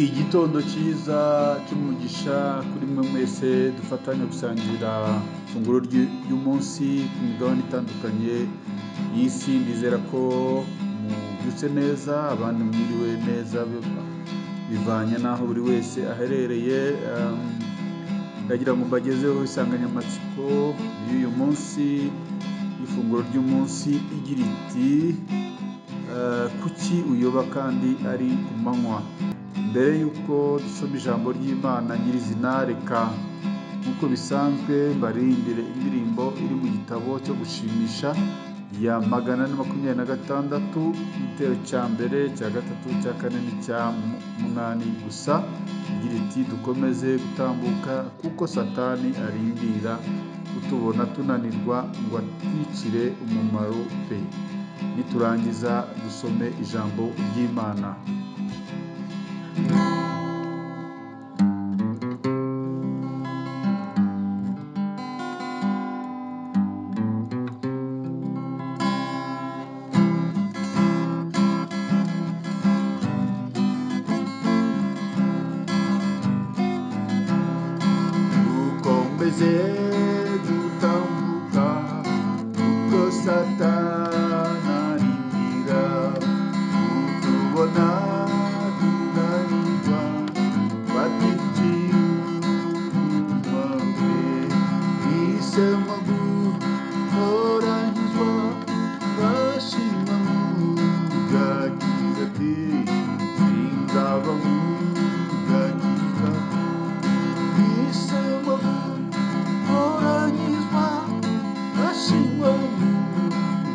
Igitondo cyiza cy'umugisha kuri mwe mwese dufatanya gusangira ifunguro ry'umunsi ku migabane itandukanye y'isi. Ndizera ko mubyutse neza, abandi mwiriwe neza, bivanye n'aho buri wese aherereye. Ndagira ngo mbagezeho insanganyamatsiko y'uyu munsi y'ifunguro ry'umunsi igira iti: "Kuki uyoba kandi ari ku manywa?" Mbere y'uko dusoma ijambo ry'Imana nyirizina, reka nk'uko bisanzwe mbaririmbire indirimbo iri mu gitabo cyo gushimisha ya 426, igitero cya mbere, cya gatatu, cya kane n'icya munani gusa, igira iti: "Dukomeze gutambuka kuko Satani arindira kutubona tunanirwa ngo atwicire umumaro pe." Niturangiza dusome ijambo ry'Imana. Dukomeze gutambuka kuko Satani arindira kutubona tunanirwa batwicira umumaro pe. Hisemo gutoranyizwa bashimwa mu gakiza ke, sinzava mu gakiza. Hisemo gutoranyizwa bashimwa mu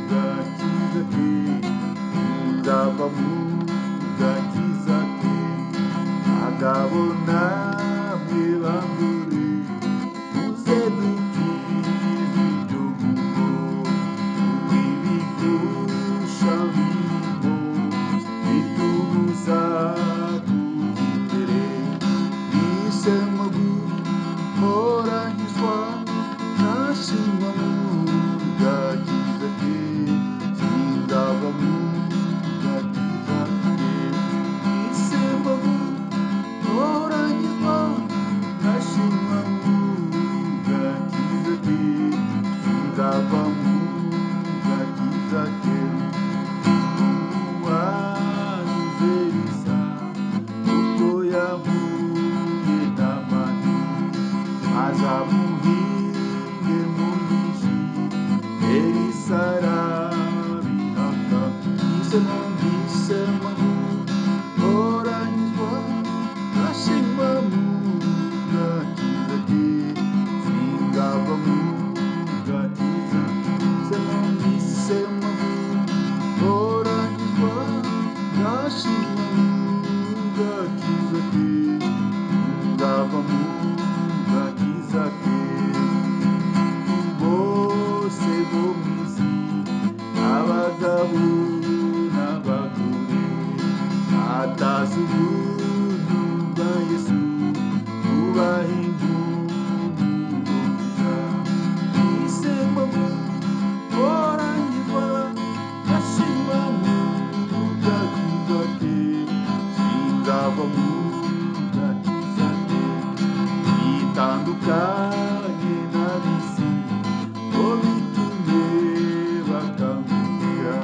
gakiza ke, sinzava mu gakiza ke. Bagabo namwe bagore, muze dukize ibyo mugo, kuko ibigusha birimo bitubuza kujya imbere. Hisemo gutoranyizwa nashimwa mu gakiza ke, sinzava mu gakiza ke. Hisemo gutoranyizwa nashimwa mu gakiza ke, sinzava mu gakiza ke. Umuhanuzi Elisa ubwo yahuye n'amani azamuhinge mu nyinshi, Elisa arabihaka. Hisemo, hisemo gutoranyizwa nashimwa mu gakiza ke, sinzava mu gakiza. Hisemo, hisemo gutoranyizwa nashimwa mu gakiza ke, sinzava mu gakiza ke. Bose bo mu isi, abagabo n'abagore, batazi ubuntu bwa Yesu, bubaha impumuro nziza. Hisemo gutoranyizwa nashimwa mu gakiza ke, sinzava mu gakiza ke. Bitandukanye n'ab'isi ngo bitume bakanguka,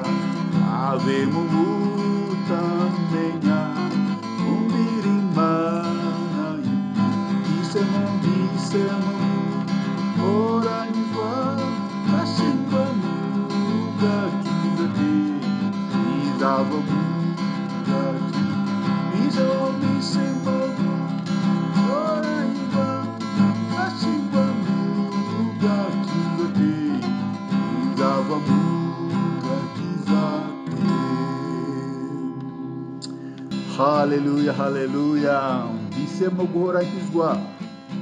ave mu butamenya bumvira Imana. Hisemo, hisemo gutoranyizwa nashimwa mu gakiza ke, sinzava mu gakiza. Hisemo, hisemo gutoranyizwa nashimwa mu gakiza ke, sinzava mu gakiza ke. Haleluya, haleluya! Mpisemo guhora nkizwa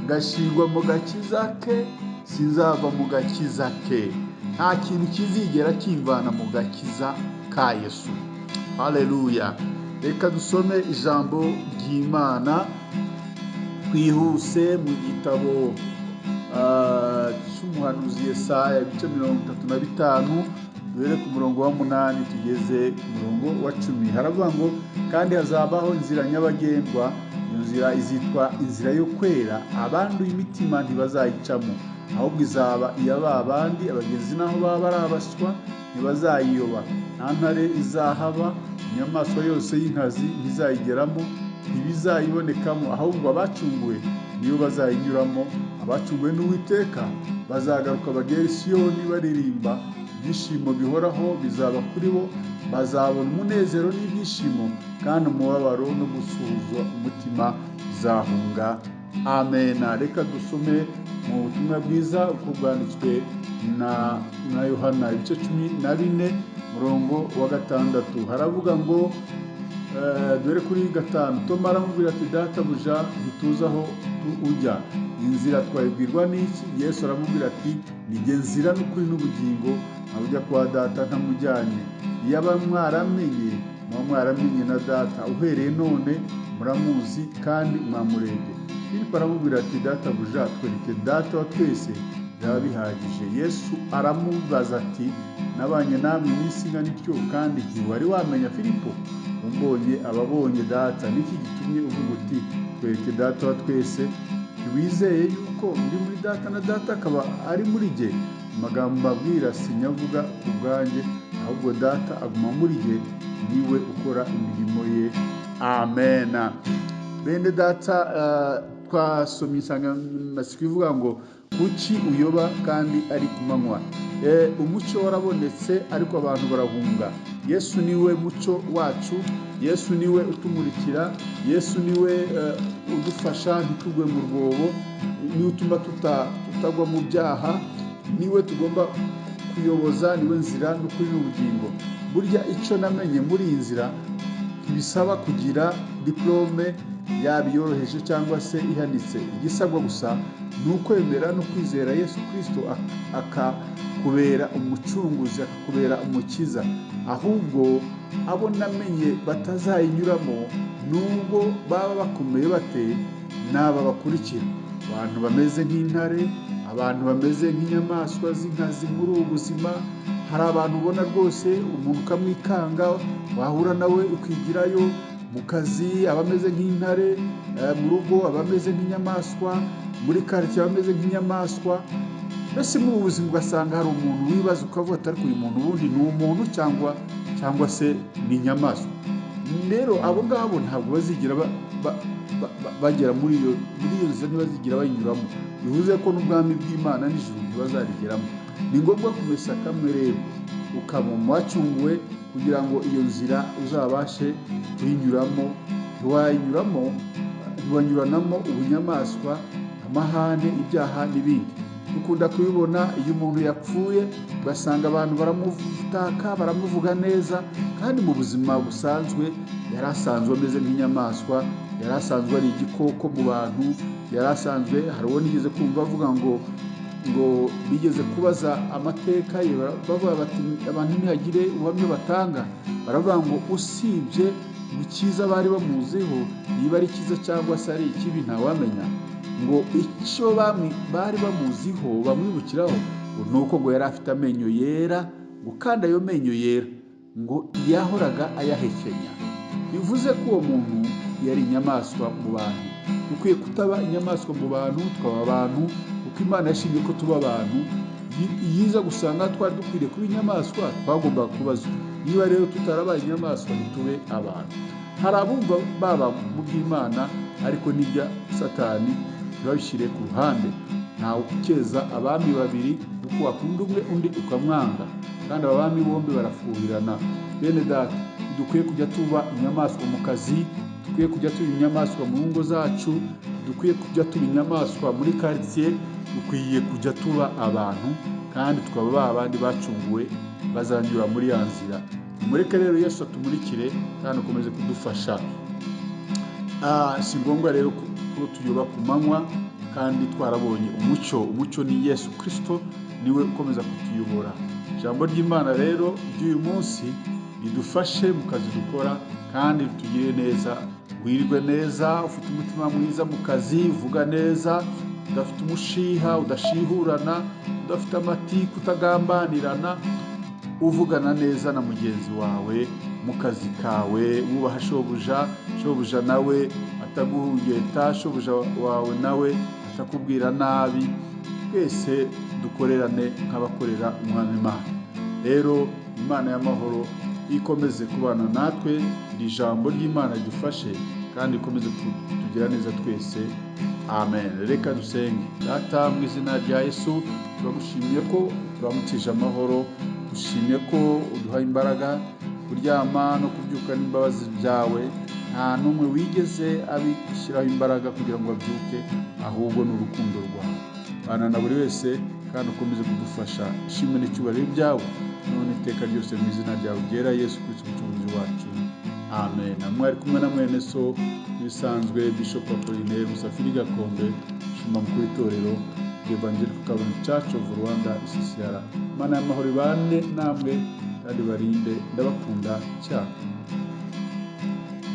ngashingwa mu gakiza ke, sinzava mu gakiza ke. Nta kintu kizigera kimvana mu gakiza ka Yesu. Haleluya! Reka dusome ijambo ry'Imana twihuse mu gitabo cy'umuhanuzi Yesaya, ibice 35, Duhere ku murongo wa 8 tugeze ku murongo wa 10. Haravuga ngo: "Kandi hazabaho inzira nyabagendwa, iyo nzira izitwa inzira yo kwera, abanduye imitima ntibazayicamo, ahubwo izaba iya ba bandi, abagenzi naho baba ari abaswa ntibazayiyoba. Nta ntare izahaba, inyamaswa yose y'inkazi ntizayigeramo, ntibizayibonekamo, ahubwo abacunguwe niyo bazayinyuramo. Abacunguwe n'Uwiteka bazagaruka bagere i Siyoni baririmba, ibyishimo bihoraho bizaba kuri bo, bazabona umunezero n'ibyishimo, kandi umubabaro no gusuhuza umutima bizahunga." Amena. Reka dusome mu butumwa bwiza uko bwanditswe na Yohana, ibice 14, murongo wa 6. Haravuga ngo, dore kuri 5: "Toma aramubwira ati: 'Databuja, ntituzi aho ujya, inzira twayibwirwa n'iki?' Yesu aramubwira ati: 'Ni jye nzira n'ukuri n'ubugingo, ntawe ujya kwa Data ntamujyanye. Iyaba mwaramenye, muba mwaramenye na Data; uhereye none muramuzi kandi mwamurebye.' Filipo aramubwira ati: 'Databuja, twereke Data wa twese, byaba bihagije.' Yesu aramubaza ati: 'Nabanye namwe iminsi ingana ityo, kandi ntiwari wamenya, Filipo? Umbonye aba abonye Data. Niki gitumye uvuga uti: "Twereke Data wa twese"? Ntiwizeye yuko ndi muri Data na Data akaba ari muri jye? Amagambo mbabwira sinyavuga ku bwanjye, ahubwo Data aguma muri jye, niwe ukora imirimo ye." Amena. Bene Data, twasomye insanganyamatsiko ivuga ngo: "Kuki uyoba kandi ari ku manywa?" Umucyo warabonetse, ariko abantu barahunga. Yesu niwe mucyo wacu, Yesu niwe utumurikira, Yesu niwe udufasha ntitugwe mu rwobo, niwe utuma tutagwa mu byaha, niwe tugomba kuyoboza, niwe nzira n'ukuri n'ubugingo. Burya icyo namenye muri iyi nzira, ntibisaba kugira diplôme, yaba iyoroheje cyangwa se ihanitse. Igisabwa gusa ni ukwemera no kwizera Yesu Kirisito, akakubera umucunguzi, akakubera umukiza. Ahubwo abo namenye batazayinyuramo, nubwo baba bakomeye bate, ni aba bakurikira: abantu bameze nk'intare, abantu bameze nk'inyamaswa z'inkazi muri ubu buzima. Hari abantu ubona rwose umuntu ukamwikanga, wahura nawe ukigirayo. Mu kazi aba ameze nk'intare, mu rugo aba ameze nk'inyamaswa, muri karitsiye aba ameze nk'inyamaswa. Mbese muri ubu buzima ugasanga hari umuntu wibaza ukavuga ati: "Ariko uyu muntu ubundi ni umuntu cyangwa se ni inyamaswa?" Rero abo ngabo ntabwo bazigera bagera muri iyo nzira, ntibazigera bayinyuramo. Bivuze ko n'ubwami bw'Imana n'ijuru ntibazarigeramo. Ni ngombwa kumesa kamwe rero, ukaba mu bacunguwe, kugira ngo iyo nzira uzabashe kuyinyuramo. Ntiwayinyuramo, ntiwanyuranamo ubunyamaswa, amahane, ibyaha n'ibindi. Dukunda kubibona iyo umuntu yapfuye, ugasanga abantu baramutaka, baramuvuga neza, kandi mu buzima busanzwe yari asanzwe ameze nk'inyamaswa, yari asanzwe ari igikoko mu bantu, yari asanzwe. Hari uwo nigeze kumva avuga ngo bigeze kubaza amateka ye, bavuga bati abantu ntihagire ubuhamya batanga, baravuga ngo usibye mu cyiza bari bamuziho, niba ari cyiza cyangwa se ari ikibi ntawamenya, ngo icyo bari bamuziho bamwibukiraho ngo ni uko ngo yari afite amenyo yera, ngo kandi ayo menyo yera ngo yahoraga ayahekenya. Bivuze ko uwo muntu yari inyamaswa mu bantu. Dukwiye kutaba inyamaswa mu bantu, tukaba abantu, kuko Imana yashimye ko tuba abantu. Yiza gusanga twari dukwiriye kuba inyamaswa, twagombaga kubazwa. Niba rero tutarabaye inyamaswa, ntitube abantu. Hari abumva baba mu by'Imana, ariko n'ibya Satani ntibabishyire ku ruhande. Ntawe ukeza abami babiri, kuko wakunda umwe undi ukamwanga, kandi aba bami bombi barafuhirana. Bene Data, dukwiye kujya tuba inyamaswa mu kazi, dukwiye kujya tuba inyamaswa mu ngo zacu, dukwiye kujya tuba inyamaswa muri karitsiye. Dukwiye kujya tuba abantu, kandi tukaba ba bandi bacunguwe bazanyura muri ya nzira. Mureke rero Yesu atumurikire kandi akomeze kudufasha. Si ngombwa rero ko tuyoba ku manywa kandi twarabonye umucyo. Umucyo ni Yesu Kirisito, niwe ukomeza kutuyobora. Ijambo ry'Imana rero ry'uyu munsi ridufashe mu kazi dukora kandi ritugirire neza. Wirirwe neza, ufite umutima mwiza mu kazi, uvuga neza, udafite umushiha, udashihurana, udafite amatiku, utagambanirana. Uvugana neza na mugenzi wawe mu kazi kawe, wubaha shobuja, shobuja nawe ataguhungeta, shobuja wawe nawe atakubwira nabi. Twese dukorerane nk'abakorera Umwami Imana. Rero Imana y'amahoro ikomeze kubana natwe, iri jambo ry'Imana ridufashe kandi ikomeze kutugira neza twese. Amen. Reka dusenge. Data, mu izina rya Yesu, turagushimiye ko turamukije amahoro, dushimye ko uduha imbaraga kuryama no kubyuka n'imbabazi byawe. Nta n'umwe wigeze abishyiraho imbaraga kugira ngo abyuke, ahubwo ni urukundo rwawe. Bana na buri wese kandi ukomeze kudufasha. Ishimwe n'icyubahiro byawe none iteka ryose, mu izina ryawe ryera Yesu Kristo Umucunguzi wacu. Amen. Mwari kumwe na mwene so ibisanzwe, Bishop Apollinaire Musafiri Gakombe, umushumba mukuru w'itorero Evangelical Covenant Church of Rwanda, ECCR. Imana y'amahoro ibane namwe kandi barinde. Ndabakunda cyane.